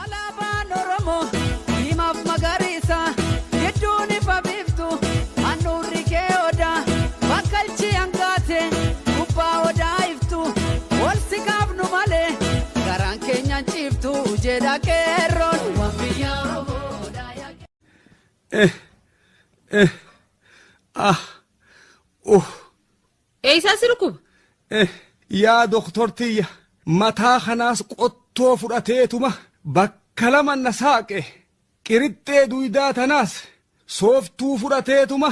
Alaabaan Oromoo diimaaf magariisa gidduun ifa biiftu handhuurri kee odaa bakkalchi hangaate gubbaa odaa iftu ol si kaafnu malee garaan keenya hin ciiftu jedha qeerroon waan biyya Oromoodha. Eh, eh, ah, Eeysaa si dhukkuba? Eh, yaa doktor tiyya, mataa kanaas qottoo fudhateetuma bakka lama na saaqe. Qirixxee duydaa tanaas sooftuu fudhateetuma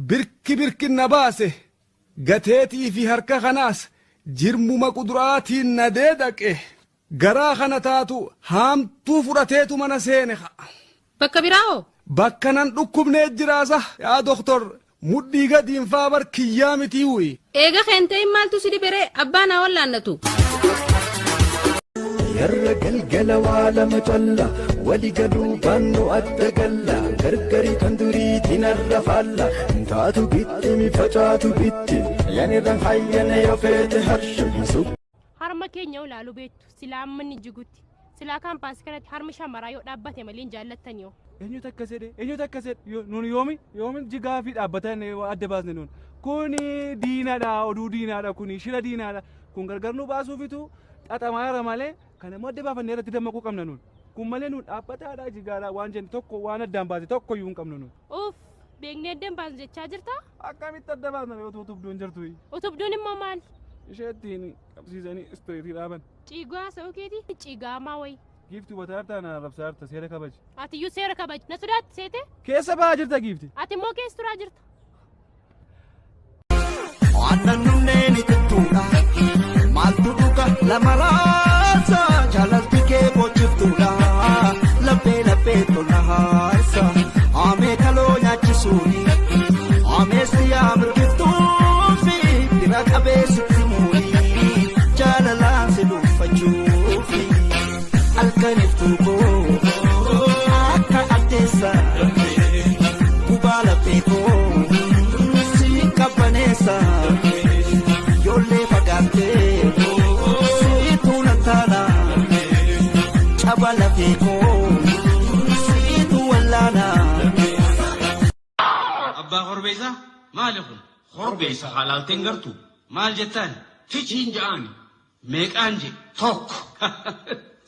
birki birkin na baase. Gateetii fi harka kanaas jirmuma quduraatiin na deedaqe. Garaa kana taatu haamtuu fudhateetuma na seene ka. Bakka biraa hoo? Bakka nan dhukkubnee jiraasa yaa doktor mudhii gadiin faa bar kiyyaa mitii wuyi. Eega kee hin ta'in maaltu si dhibe ree abbaan haa wallaannatu. Yarra galgala waa lama calla wali galuu baannu adda galla gargari kan duriitiin arra faalla taatu gittimi facaatu bitti yanirran hayyana yoo feete harshu hin sukku. Harma keenya olaaluu beektu silaa amma inni jigutti silaa kaampaasii kanatti harmi shamaraa yoo dhaabbate malee hin jaallattani hoo. Eenyutu akkas jedhe? Eenyutu akkas jedhe? Yo- Nuun yoomi yoomi jigaa fi dhaabbatan adda baasne nuun. Kuni diinadha, oduu diinaadha kuni shira diinaadha. Kun gargar nu baasuufitu xaxamaa jira malee kana immoo adda baafannee irratti dammaquu qabna nuun. Kun malee nuun dhaabbataadha jigaadha waan jennu tokko waan addaan baase tokko iyyuu hin qabnu nuun. Uff beeknee adda hin baasnu jechaa jirtaa? Akkamitti adda baasna yoo utubduun jirtu? Utubduun immoo maali? Ishee ittiin qabsiisanii istireetii dhaaban. Ciigoo haasa'uu keetii ciigaamaa wayi. Giifti hubataa jirtaa na arrabsaa jirta seera kabaji. Ati iyyuu seera kabaji. Na sodaatti seete? Keessa bahaa jirta giifti. Ati immoo keessa turaa jirta. Aannan dhumnee ni tuttuudha. Maaltu dhuga lama raasa jaalalti kee boojiftuudha. Laphee laphee tola haarsa haamee kaloo nyaachisuuni. Haamee siyaa mirgiftuufi bira qabee sitti muuni. Jaalalaan si dhuunfachuufi halkan iftuu koo akka addeessa. Gubaa laphee koo si qabbaneessa. Yoollee fagaattee si tuulan taana. Caba lafee koo siitu wallaana. Abbaa korbeessaa maali kun? Korbeessa haa laalteen gartuu? Maal jettaan? Fichiin ja'aani. Meeqaan je? Tokko.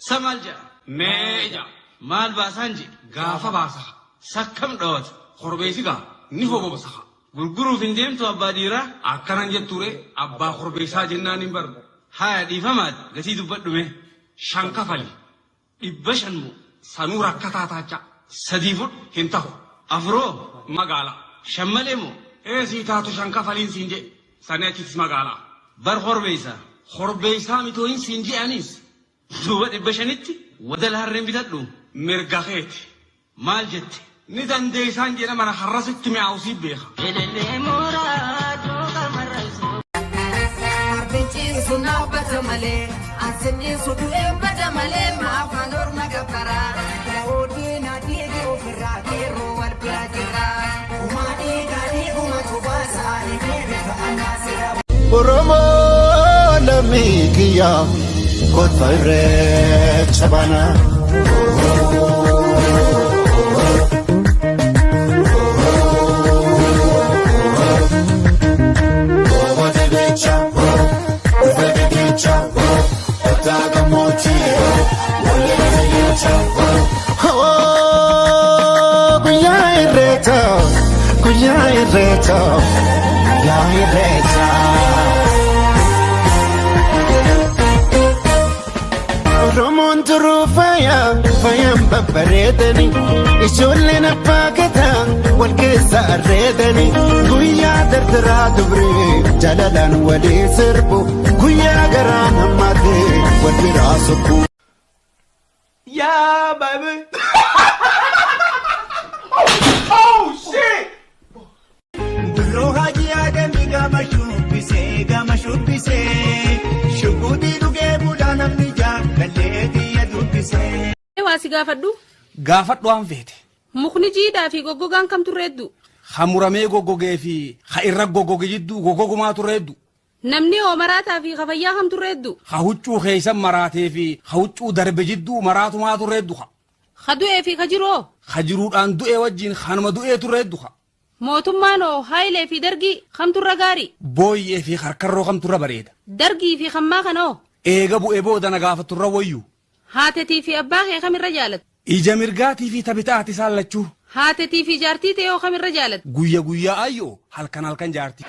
Sa maal ja'a? Mee ja'a. Maal baasaan je? Gaafa baasa. Sakkam dhawata? Korbeessi gaa ni hobobsa. Gurguruuf hin deemtu abbaa dhiiraa? Akkanan jettuure abbaa korbeessaa jennaan hin bar. Haaya dhiifamaati gatii dubbadhu mee. Shan kafali. 500 moo? Sanuu rakkataa taacha. Sadii fudhu. Hin tahu. Afuroo? Magaala. Shan malee moo? Ee sii taatu shan kafaliin siin jedhe. Sanii achittis magaalaa. Bar korbeessa. Korbeessaa mitooyin siin jedhe anis. Duuba 500tti wadala harreen bitadhu? Mirga keeti. Maal jette? Ni dandeessaan jedha mana har'a sitti mi'aawu siif beeka. Arbiin ciisu dhaabbata malee, ansinniisu du'een bada malee maafaan orma gabbara. Daawudiin adiigi ofirraa qeerroo wal bira jirra. Gumaa dhiigaa dhiigumatu baasa ani deebifa anaa sira. Oromoo lammii kiyya kottaa irreecha baana. Guyyaa irreechaa, guyyaa irreechaa, guyyaa irreechaa. Oromoon turuu faaya, faayaan babbareedani. Ijoolleen abbaa gadaa wal keessa arreedani. Guyyaa dardaraa dubree jaalalaan walii sirbu. Guyyaa garaan hammaate wal biraa sokku. Yeah, baby. Oh, shit! Birroo Haji Adamii gama shubbisee gama shubbisee shuguutii dhugee bulaa namni jaallallee xiyya dubbisee. Waa si gaafadhu? Gaafadhu waan feete. Mukni jiidhaa fi goggogaan kamtu irra hedduu? Ha muramee goggogee fi ha irra goggoge jidduu goggogumaatu irra hedduu. Namni hoo maraataa fi ka fayyaa kamtu irra hedduu? Ka huccuu keeysan maraatee fi ka huccuu darbe jidduu maraatumaatu irra heddu ka. Ka du'ee fi ka jiru hoo? Ka jiruudhaan du'e wajjiin kanuma du'eetu irra heddu ka. Mootummaan hoo Haayilee fi Dargii kamtu irra gaarii? Booyyee fi karkarroo kamtu irra bareeda? Dargii fi kammaa kana hoo? Eega bu'ee booda na gaafattu irra wayyu. Haatetii fi abbaa kee kam irra jaalatta? Ija mirgaatii fi ta bitaati isaan lachuu. Haatetii fi jaartii tee hoo kam irra jaalatta? Guyya guyyaa ayyoo halkan halkan jaartii.